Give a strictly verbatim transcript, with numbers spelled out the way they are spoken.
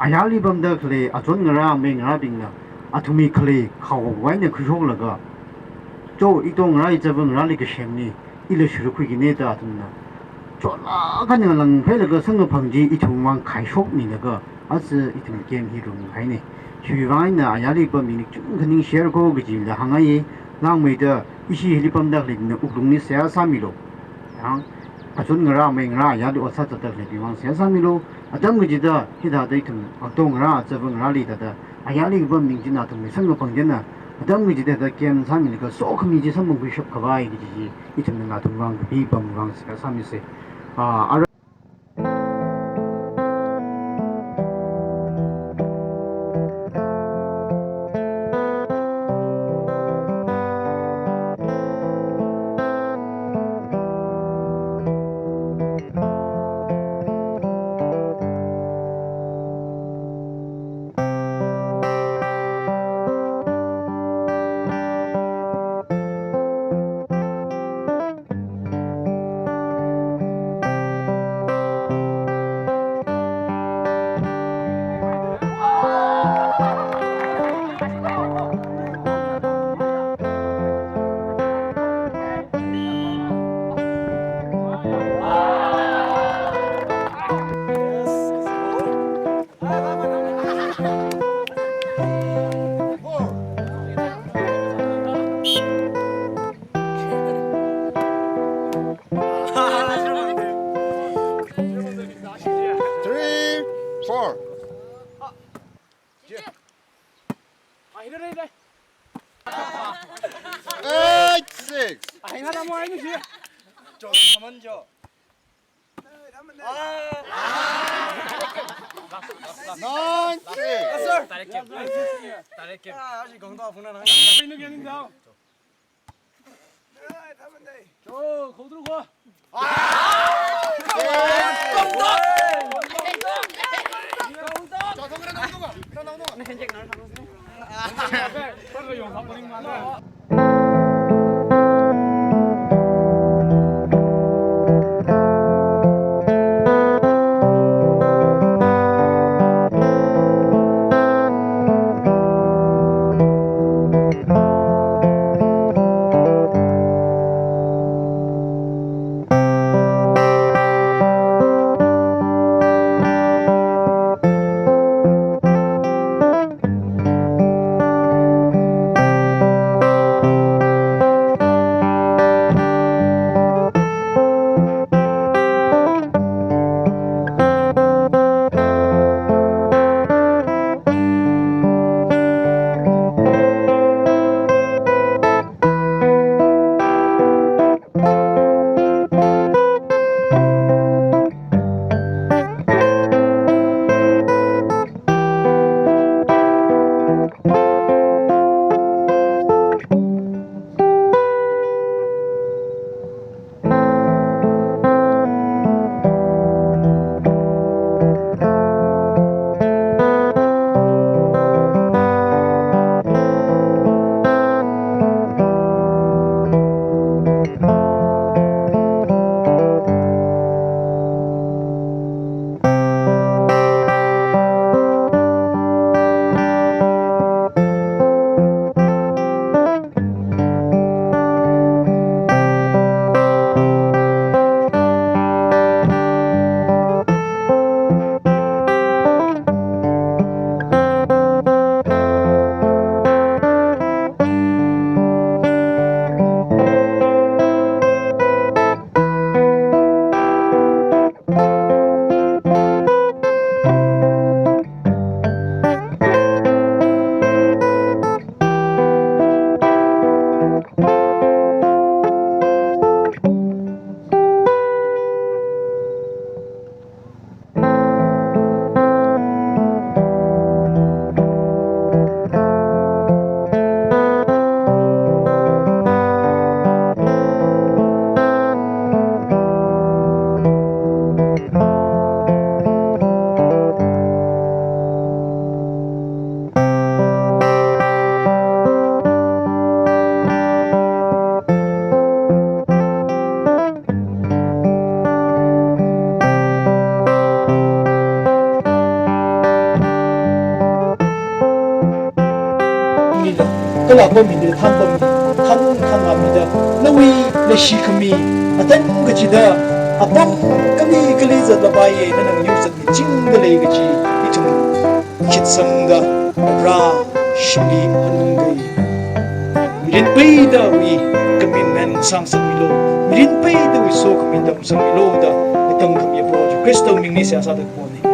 Ayarli pamda khalei achon ngarā amei ngarābingna athumwui khalei khao eina khuishoklaga, cho, ito ngarā, izava ngarāli kasem ni, ila shurkhuikina da athumna chonlāk eina ngalāngphailaga samkaphang chi ithumwui vang khaishokmilaga, aja ithum camp hi rumhaina. Chiwui vang eina ayarli pammi ning chungkha ningshiyako kajila hāngngai. Langmeida ishi hili pamda khaleibingna wuklungli seihā sāmilu. Yang, achon ngarā amei ngarā ayarli ot sāzatda khaleibing vang seihā sāmilu. Atam kachida hithāda ithum ato ngarā, izava ngarāli thāda ayarli kapam ning china athumwui samkaphang china, atam kachida thāda camp sāmilaga sokhami chi samphangkhuishap khavai kaji chi ithumna nathum vang kapi pam vang seihā sāmisa. Ah, ara- Three, four. Eight, six. Nine, six. kala apam hili thanpam, than thanmida, nawui leishikhami, atam kachida, apam kali kali zatlapai, nana nganingzatmi chingda lei kachi, ithum shitsangda, rāshimli hanungkai. Mirin peidawui commitment sāngasakmilu, mirin peidawui sokhami tamsangmilu da, ithum khami Proho Jishu Khrista mingli seihā sāda kaponi.